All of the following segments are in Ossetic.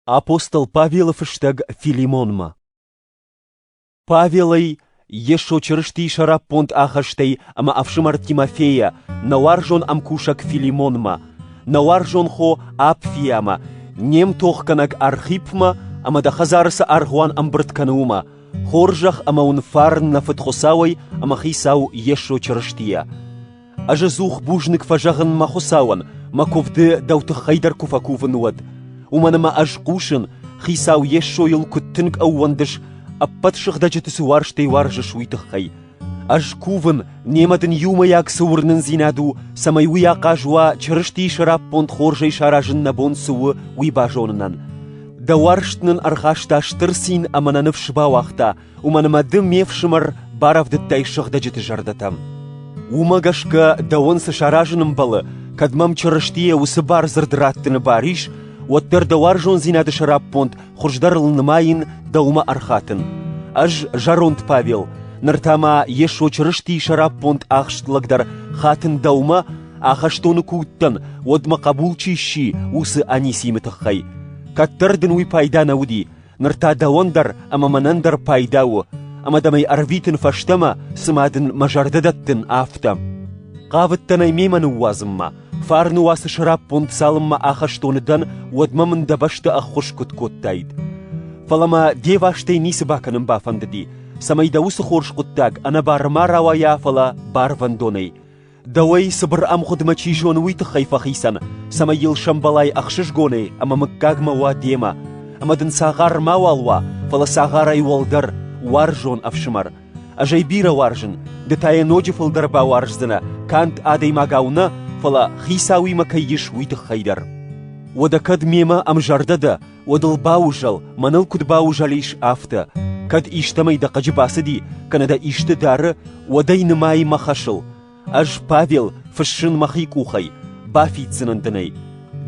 Апостол Павелы фыстӕг Филимонмӕ. Павелӕй, Йесо Чырыстийы сӕраппонд ахӕстӕй ӕмӕ ӕфсымӕр Тимофейӕ, нӕ уарзон ӕмкусӕг Филимонмӕ, нӕ уарзон хо Апфиямӕ, не мтохгӕнӕг Архипмӕ ӕмӕ дӕ хӕдзары цы аргъуан ӕмбырд кӕны, уымӕ, хорзӕх ӕмӕ уын фарн нӕ Фыд Хуыцауӕй ӕмӕ Хицау Йесо Чырыстийӕ. Ӕз ӕдзух бузныг фӕзӕгъын мӕ Хуыцауӕн, мӕ куывды дӕу тыххӕй дӕр куы фӕкувын, уӕд. Уымӕн ӕмӕ ӕз хъусын, Хицау Йесойыл куыд тынг ӕууӕндыс, ӕппӕт сыгъдӕджыты цы уарзтӕй уарзыс, уый тыххӕй. Ӕз кувын, немӕ дын иумӕйаг цы уырнындзинад у, цӕмӕй уый ахъаз уа Чырыстийы сӕраппонд хорзӕй саразын нӕ бон цы у, уый базонынӕн. Дӕ уарзт нын ӕрхаста стыр цин ӕмӕ нӕ ныфс бауагъта, уымӕн ӕмӕ ды, ме фсымӕр, барӕвдыдтай сыгъдӕджыты зӕрдӕтӕм. Уымӕ гӕсгӕ дӕуӕн цы саразын ӕмбӕлы, кӕд мӕм Чырыстийӕ уыцы бардзырд раттыны бар ис, уӕддӕр дӕ уарзондзинады сӕраппонд хуыздӕрыл нымайын дӕумӕ ӕрхатын. Ӕз, зӕронд Павел, ныр та ма Йесо Чырыстийы сӕраппонд ахст лӕг дӕр хатын дӕумӕ, ахӕстоны куы уыдтӕн, уӕд мӕ хъӕбул чи сси, уыцы Анисимы тыххӕй. Кӕддӕр дын уый пайда нӕ уыди, Ныр та дӕуӕн дӕр ӕмӕ мӕнӕн дӕр пайда у, ӕмӕ дӕм ӕй ӕрвитын фӕстӕмӕ, цыма дын мӕ зӕрдӕ дӕттын, афтӕ. Хъавыдтӕн ӕй мемӕ ныууадзынмӕ, фарны уацы сӕраппонд цалынмӕ ахӕстоны дӕн, уӕдмӕ мын дӕ бӕсты ӕххуыс куыд кодтаид. Фӕлӕ мӕ де вастӕй ницы бакӕнын бафӕндыди, цӕмӕй дӕ уыцы хорз хъуыддаг ӕнӕбары ма рауайа, фӕлӕ барвӕндонӕй. Дӕуӕй цыбыр ӕмгъуыдмӕ чи зоны, уый тыххӕй фӕхицӕн, цӕмӕй йыл сӕмбӕлай ӕхсызгонӕй ӕмӕ мыггагмӕ уа демӕ, ӕмӕ дын цагъар мауал уа, фӕлӕ цагъарӕй уӕлдӕр, уарзон ӕфсымӕр. Ӕз ӕй бирӕ уарзын, ды та йӕ ноджы фылдӕр бауарздзынӕ, канд адӕймагау нӕ, фӕлӕ хицауимӕ кӕй ис, уый тыххӕй дӕр. Уӕдӕ кӕд мемӕ ӕмзӕрдӕ дӕ, уӕд ыл баузӕл, мӕныл куыд баузӕлис, афтӕ. Кӕд истӕмӕй дӕ хъыджы бацыди, кӕнӕ дӕ исты дары, уӕд ӕй нымай мӕ хӕсыл. Ӕз, Павел, фыссын мӕхи къухӕй, бафиддзынӕн дын ӕй.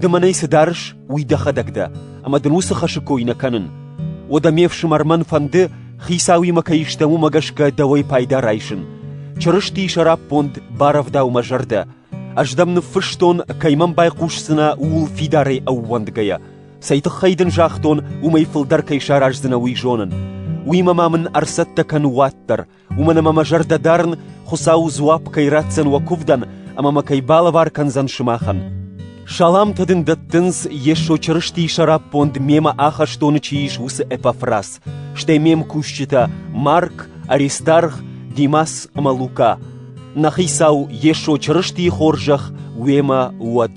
Ды мӕнӕй цы дарыс, уый дӕхӕдӕг дӕ, ӕмӕ дын уыцы хӕсы кой нӕ кӕнын. Уӕдӕ ме фсымӕр мӕн фӕнды, хицауимӕ кӕй стӕм, уымӕ гӕсгӕ дӕуӕй пайда райсын. Чырыстийы сӕраппонд барӕвдау мӕ зӕрдӕ. Ӕз дӕм ныффыстон, кӕй мӕм байхъусдзынӕ, ууыл фидарӕй ӕууӕндгӕйӕ. Цӕй тыххӕй дын загътон, уымӕй фылдӕр кӕй сараздзынӕ, уый зонын. Уыимӕ ма мын ӕрцӕттӕ кӕн уат дӕр, уымӕн ӕмӕ мӕ зӕрдӕ дарын, Хуыцау дзуапп кӕй ратдзӕн уӕ куывдӕн ӕмӕ мӕ кӕй балӕвар кӕндзӕн сымахӕн. Саламтӕ дын дӕттынц, Йесо Чырыстийы сӕраппонд мемӕ ахӕстоны чи ис, уыцы Эпафрас, стӕй ме мкусджытӕ Марк, Аристарх, Димас ӕмӕ Лука. Нӕ Хицау Йесо Чырыстийы хорзӕх уемӕ уӕд.